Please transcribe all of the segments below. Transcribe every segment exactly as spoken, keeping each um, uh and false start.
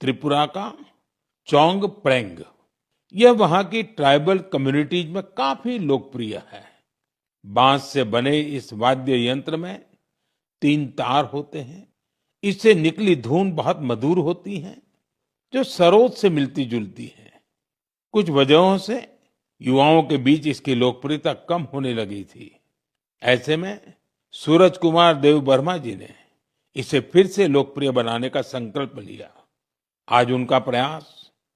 त्रिपुरा का चोंग प्रेंग, यह वहां की ट्राइबल कम्युनिटीज में काफी लोकप्रिय है। बांस से बने इस वाद्य यंत्र में तीन तार होते हैं। इससे निकली धुन बहुत मधुर होती है, जो सरोद से मिलती जुलती है। कुछ वजहों से युवाओं के बीच इसकी लोकप्रियता कम होने लगी थी। ऐसे में सूरज कुमार देव वर्मा जी ने इसे फिर से लोकप्रिय बनाने का संकल्प लिया। आज उनका प्रयास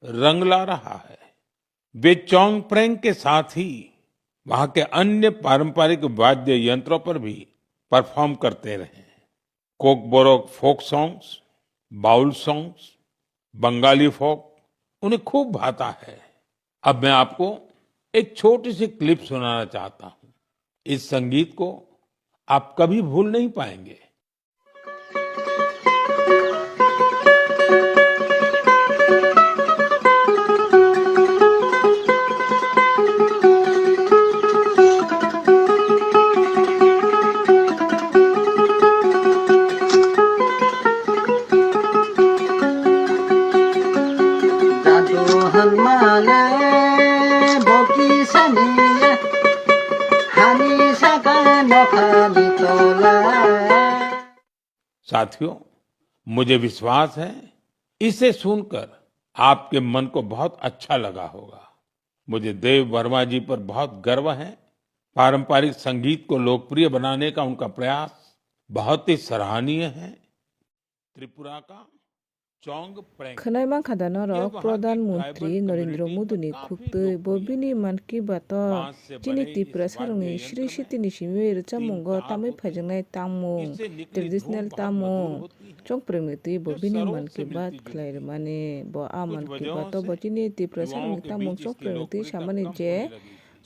रंग ला रहा है। वे चोंग प्रेंग के साथ ही वहां के अन्य पारंपरिक वाद्य यंत्रों पर भी परफॉर्म करते रहे। Kokborok folk songs, Baul songs, Bengali folk उन्हें खूब भाता है। अब मैं आपको एक छोटी सी क्लिप सुनाना चाहता हूँ। इस संगीत को आप कभी भूल नहीं पाएंगे। Jadu hwnmale boki saniya hani saka nokhani tola. साथियों, मुझे विश्वास है, इसे सुनकर आपके मन को बहुत अच्छा लगा होगा। मुझे देव वर्मा जी पर बहुत गर्व है। पारंपरिक संगीत को लोकप्रिय बनाने का उनका प्रयास बहुत ही सराहनीय है। त्रिपुरा का चोंग प्रेंग। Khwnai mankha da norok, Pradhan Mantri Narendra Modi ni khuktwi bo bini Mann Ki Baat o chini Tiprasarokni sri sitini simi rwchapmungo tamwi phaijaknai tangmung, traditional tangmung, chongprengni twi bo bini Mann Ki Baat khlai rwmani. Bo a Mann Ki Baat o bo chini Tiprasarokni tangmung chongprengni twi samani je,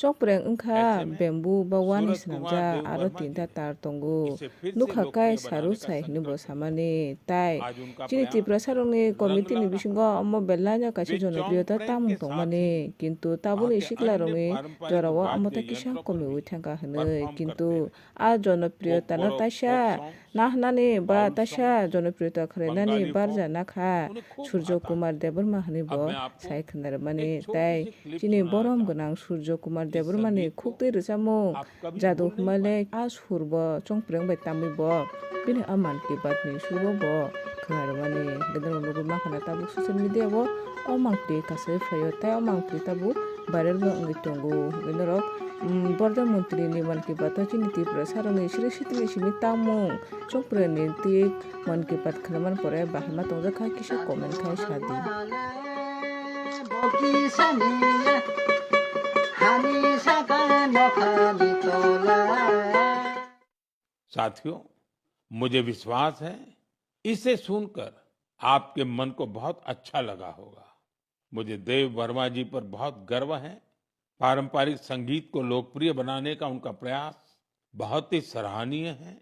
chokpreng wngkha bamboo ba wani swnamjak, aro tinta tar tongo. Nukha kai saru sai hwnwi bo samani. Tai chini Tiprasarokni committee ni bisingo omo belai no kaisa jonopriyota tamung tongmani, kintu tabukni siklarokni jorao omo tei kisa komiui thangkha hwnwi. Kintu a jonopriyota no taisa nahwnani ba taisa jonopriyota khwlainani barja nakha Surjo Kumar Debbarma hwnwi bo sai khwnarwmani. Tai chini borom gwnang Surjo Kumar Debbarma ni khuktwi rwchapmung Jadu Hwnmale a sur bo chongpreng bai tamwi bo bini a Mann Ki Baat ni sur bo bo khwnarwmani. Gwnang nugwi mankha na tabuk social media o o mangpli kasai phaio, tei o mangpli tabuk viral bo wngwi tongo. Hwnwi norok, um, Pradhan Mantri ni Mann Ki Baat o chini Tiprasarokni sri sitini simi tangmung chongprengni twi Mann Ki Baat khwlaimani pore bahai ma tongjak kha, kisa comment khai sa di. साथियों, मुझे विश्वास है, इसे सुनकर आपके मन को बहुत अच्छा लगा होगा। मुझे देव वर्मा जी पर बहुत गर्व है। पारंपरिक संगीत को लोकप्रिय बनाने का उनका प्रयास बहुत ही सराहनीय है।